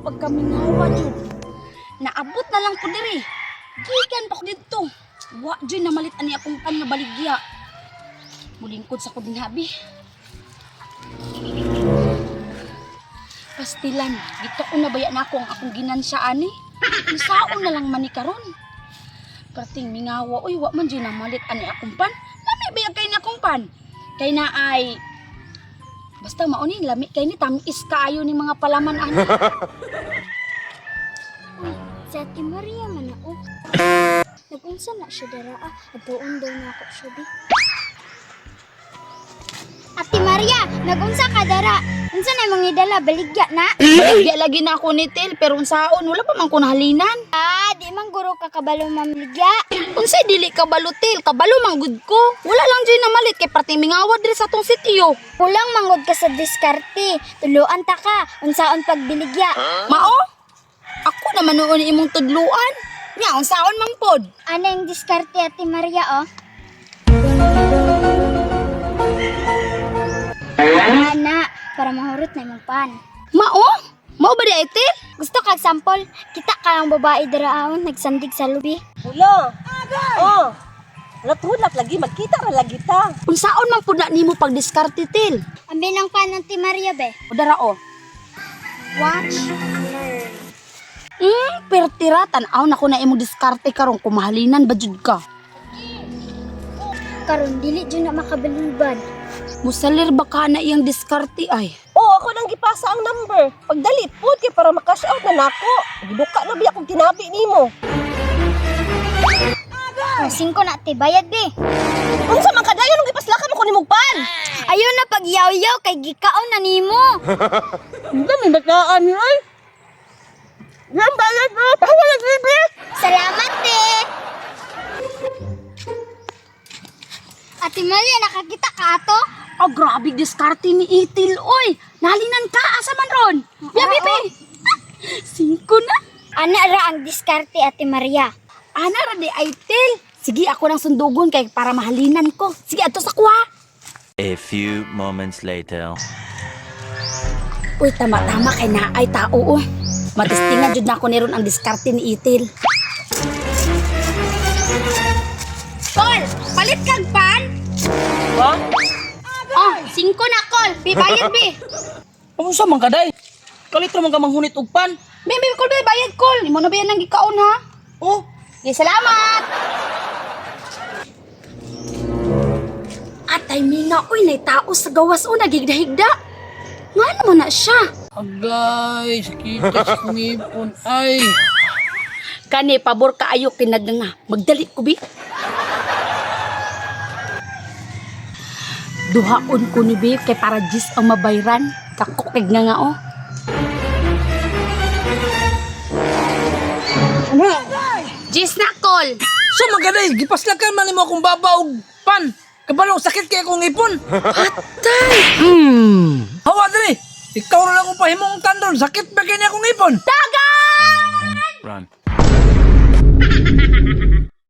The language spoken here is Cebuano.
Akong pagkamingawa jud. Naabot na lang ko diri. Gikan pa ko didto. Wa jud namalit ani akong pan nga baligya. Mulingkod sa ko din habi. Pastilan, dito ko nabaya na ako ang akong ginansya ani. Misaon na lang man ni karon. Perting mingawa, uy, wa man jud namalit ani akong pan. Lami ba kay ni akong pan? Kay na ay basta mauni lami kay ni tamis kaayo ni mga palaman ani. Uy, si Ate Maria man na oh. Nagunsa na siya dara ah. Adoon daw na ako siya bi. Ate Maria, nagunsa ka dara? Unsa na imong gidala baligya na? Baligya lagi na ako ni Tel, pero unsaon wala pa man ko nahalinan. Ah, di man guro ka kabalo mamaligya. Unsay dili ka balutil, kabalo man gud ko. Wala lang jud namalit kay perting mingawa diri sa atong sitio. Kulang mangod ka sa diskarte. Tuluan ta ka, unsaon pagbiligya. Mao? Ako naman noon imong tudluan. Nya unsaon man pod? Ano yung diskarte, Ate Maria, oh? Ana, para mahurot na imong pan. Mao? Mao ba di ay Tel? Gusto kag sample? Kita ka ang babae dara aon nagsandig sa lubi. Hula. Oh. Latulak lagi magkita ra lagi ta. Unsaon man pud na nimo pagdiskarte Tel? Ambi ng pan ng Ate Maria be. O dara oh. Watch, learn. Pertira tan-aw na ko na imong diskarte karon kumahalinan ba jud ka. Karon dili jud na makabaliban. Musalir ba ka na iyang diskarte ay? Oh, ako nang gipasa ang number. Pagdali pud kay para makash out na nako. Giduka na biya kog tinabi nimo. Oh, singko na ate, bayad be. Unsa man kadayon nung gipaslakan mo ko nimog pan? Ayaw na pagyaw-yaw kay gikaon na nimo. Dami bataan ni ay. Yan bayad mo. Pawala libre. Salamat te. Ate Maria, nakakita ka ato? Oh, grabe diskarte ni Itil, oy. Nalinan ka, asa man ron? Biya, bibi. Singko na. Ana ra ang diskarte, Ate Maria. Ana ra di Itil. Sige, ako nang sundugon kay para mahalinan ko. Sige, ato sa kuha. A few moments later. Uy, tama-tama kay naay tao, oh. Matistingan jud na ako ni ron ang diskarte ni Itil. Kol, palit kag pan? Ba? Oh, singko na, Kol. Bi, bayad, bi. Unsa man kaday? Kalit ra man ka manghunit og pan. Bi, bi, Kol, bi, bayad, Kol. Imo na ba yan ang gikaon, ha? Oh, Sige, salamat! Atay mina, uy, nay tao sa gawas o nagigdahigda. Nga naman na siya. Agay, sakit sa kong ipon. Ay, Kani, pabor kaayo kinaganga. Magdali ko, bi. Duhaon ko ni bi, kay para jis ang mabayran. Kakukig nga nga, oh. Jis na, Kol. so man kaday, gipaslakan man nimo akong baba og pan. Kabalo sakit kay akong ipon. Atay! Hawa diri. Ikaw ra lang akong pahimong tandon, sakit ba kay ni akong ipon? Run.